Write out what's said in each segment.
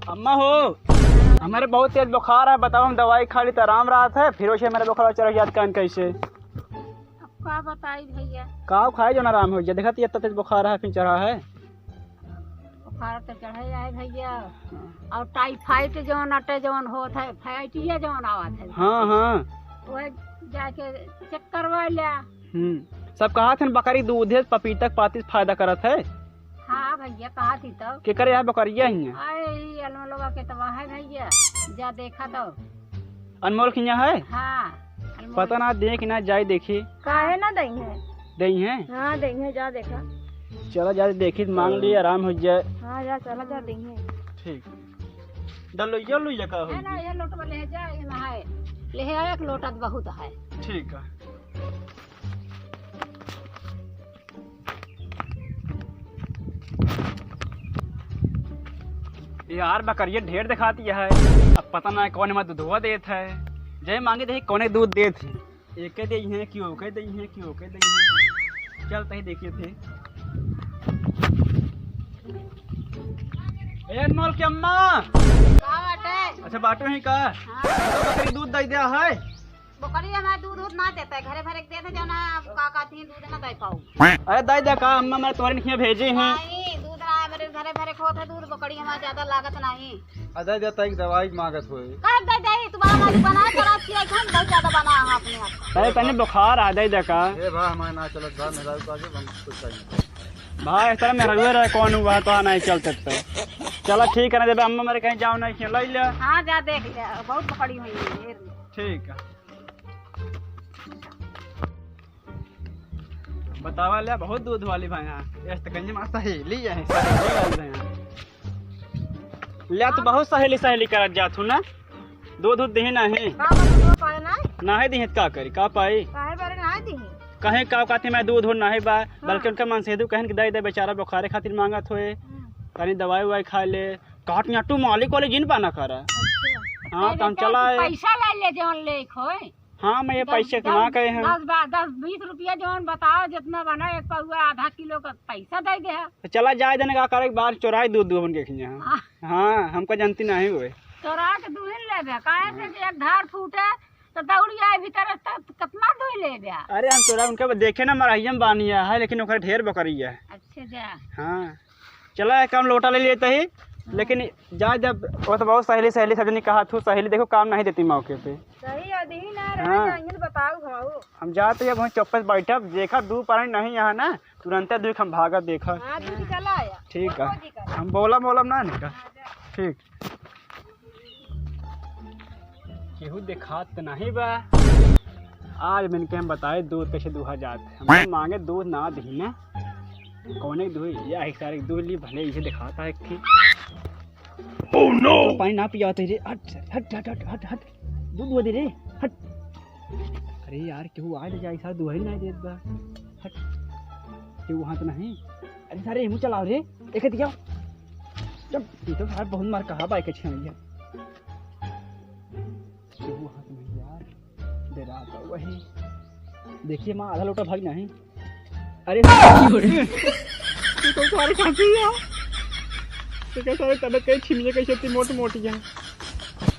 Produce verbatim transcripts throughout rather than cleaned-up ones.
अम्मा हो, हमरे बहुत तेज बुखार है, बताओ हम दवाई खा ली तो आराम रहत है, फिर वैसे हमरे बुखार चढ़ जात कान कैसे? अब का बताई भैया? का खाए जौन आराम हो जाए? देखत इतना तेज बुखार है, फिर चढ़ा है। बुखार तो चढ़े आए भैया। हाँ। और टाइफाइड जौन अटे जौन होत है, फाइटिया जौन आवत है। हाँ, हाँ। वह जाके चेक करवा लिया। हम्म, सब कहत हन बकरी दूधे पपीता के पाती से फायदा करत है। हाँ भैया, कहत ही तो। केकर यहाँ बकरिया ही है? अरे, ई अलमो लोगा के तो है भैया, जा देखा तो। अनमोल के यहाँ है? हाँ, अनमोल। पता ना, देख ना, जाई देखी। काहे ना दई है? दई है? हाँ, दई है, जा देखा। चला, जा देखी, मांग ली, आराम हो जाए। हाँ, जा, चला, जा दई है। ठीक। डलो, ये लो, ये का हो ना, गई? ये लोटवा ले जा, ये नहाए। ले आ, एक लोटा तो बहुत है। ठीक है। यार, बकरिया ढेर दिखाती है, अब पता ना कौन में दूधवा देत है। जय मांगे देखी कौने दूध देत है, एके देई है कि ओके देई है कि ओके देई है। चल तही देखिए थे। ए अनमोल के अम्मा। का बाटे? अच्छा, बाटो ही का? हाँ। बकरी दूध दे दिया है। बकरी हमारे दूध, दूध ना देता है, घरे भरे के देते, जो ना का कहती हैं, दूध ना दे पाऊ। अरे दे दे का अम्मा, मैं तोरे निकिया भेजे हैं। नहीं, दूध ना है, मेरे घरे भरे के होत है दूध, बकरी हमारे ज्यादा लागत नहीं। अरे दे दे, तई दवाई मांगत होए। का दे दे, तुम्हारा मालिक बना है, खराब किया है, हम बहुत ज्यादा बना है अपने आप। अरे तने बुखार आ, दे दे का। ए भा, हमारे ना चलत बा, मेरा को आगे हम कुछ चाहिए। भाई, इस तरह मेहरुए रहे, कौन हुआ तो नहीं चल सकता। चला ठीक है, ना देबे अम्मा, मेरे कहीं जाओ नहीं खेल ले। हाँ, जा देख ले, बहुत बकरी हुई है, घेर ले। ठीक है। बतावा ले, बहुत दूध वाली भाई, हाँ। ये तो कहीं माता ही ली है, सहेली वाली भाई, हाँ। ले, तू बहुत सहेली, सहेली करत जात हूँ ना। दूध, दूध दिही नहीं। का बा, दूध पाए ना? नहीं दिही त का करी, का पाई? काहे बारे नहीं दिही? कहीं का कहती मैं दूध हो नहीं बा, हाँ। बल्कि उनका मनसेधु कहन कि दे दे, बेचारा बुखारे खातिर मांगत होए, हम्म। तनी दवाई उवाई खा ले। काट यहाँ तू मालिक वाले जिन पाना करा। अच्छा। हाँ, अरे तो हम का चला तू है। पैसा ले ले जौन ले खोए। हाँ, मैं ये दस, पैसे कमा दस, के हैं। दस बा-, दस बीस रुपया जौन बताओ, जितना बना एक पौआ आधा किलो का पैसा दे दे। तो चला जाए देने का करे, एक बार चोराई दूध दूध उनके खिया। हाँ। हाँ, हमका जानती नहीं हुए। चोरा के दूध ले दे, काहे से कि एक धार फूटे तो दौड़ी आए भीतर, तो कितना दूध ले दे। अरे हम चोरा उनके देखे ना, मरहिया में बानी है, लेकिन ओकर ढेर बकरी है। अच्छा जा। हाँ। चला, एक काम लोटा ले लेते ही, हाँ। लेकिन जा जब, वो तो बहुत सहेली, सहेली सब जनी कहा, तू सहेली देखो काम नहीं देती मौके पे। सही है, दही ना रहे, हाँ। जाएंगे तो बताऊ भाऊ। हम जाते ही अब वहीं चौक पे बैठब, देखा दू पानी नहीं यहाँ ना, तुरंते दुख हम भागब देखा। हाँ, दू चला आया। ठीक है। हम बोलम, बोलम ना निका। हाँ, जा। ठीक। केहू देखात त नाही बा। आज इनके हम बताए दूध कैसे दुहा जात है। हम मांगे दूध ना दिही ना। कौने के दूध? या एक सारे दूध ली, भले इसे दिखाता है कि। Oh no! पानी ना पियावत है रे। हट, हट, हट, हट, हट, हट। दूध दुहा दे रे। हट। अरे यार, केहू आ ले जाए, सारा दुहा ही ना देत बा। हट। केहू वहाँ तो नहीं। अरे सारे, एहू चलाओ रे। एक दिया। जब ये तो सारा बहुत मार कहा बाइक अच्छी नहीं है। केहू हाथ में यार, डेरा तो वही। देखिए माँ, आधा लोटा भाग नहीं। अरे, ये तो सारे खांसी है। तो क्या सारे तबीयत कहीं छिमिए कैसे इतनी मोट मोटी है।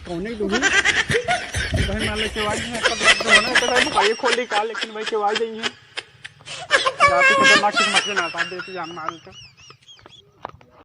कौन है दूध? भाई मान लेके वाई है, सब दूध होना है, तो भाई बुखारी खोल दी का, लेकिन भाई के वाई नहीं है। जाते तो मार के मत ना, देती जान मार के।